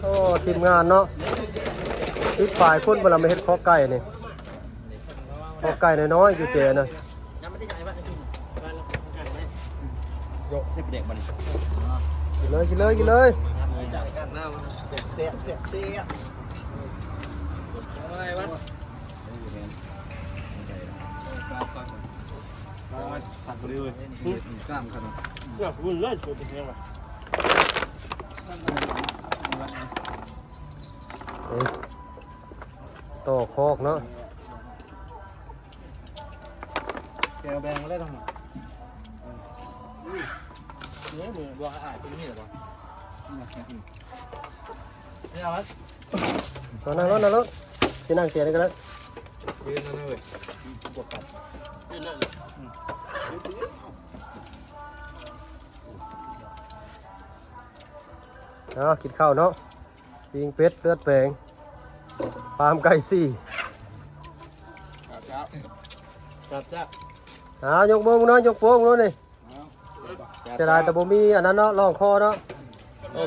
ໂອ້ ທີມງານເນາະ ສິບປາຍຄົນ ເພິ່ນລະມາເຮັດຄໍໄກ່ນີ້ ຄໍໄກ່ນ້ອຍໆ ຢູ່ເຈນະ. ກິນເລີຍ ກິນເລີຍ ກິນເລີຍ. ຕໍ່ຄອກເນາະ. ແກວແບ່ງມາເລີຍທັງໝົດ. ນີ້ ບໍ່ອາຍເປັນມີດບໍ່? ນີ້ເອົາໄວ້ ເອົາ ນັ່ງລົງ ນັ່ງລົງ ຊິນັ່ງແຈນີ້ກໍໄດ້. ຢືນນັ້ນເວີຍ ບວກກັນ ຢືນເລີຍ. ເອົາ ກິນເຂົ້າເນາະ. ປີ້ງເປັດເລືອດແປງ ປາມໄກ່ສີ່. ເອົາ ຍົກໂປ້ງເນາະ ຍົກໂປ້ງເນາະນີ້. ເສຍດາຍແຕ່ບໍ່ມີອັນນັ້ນເນາະ ລອງຄໍເນາະ.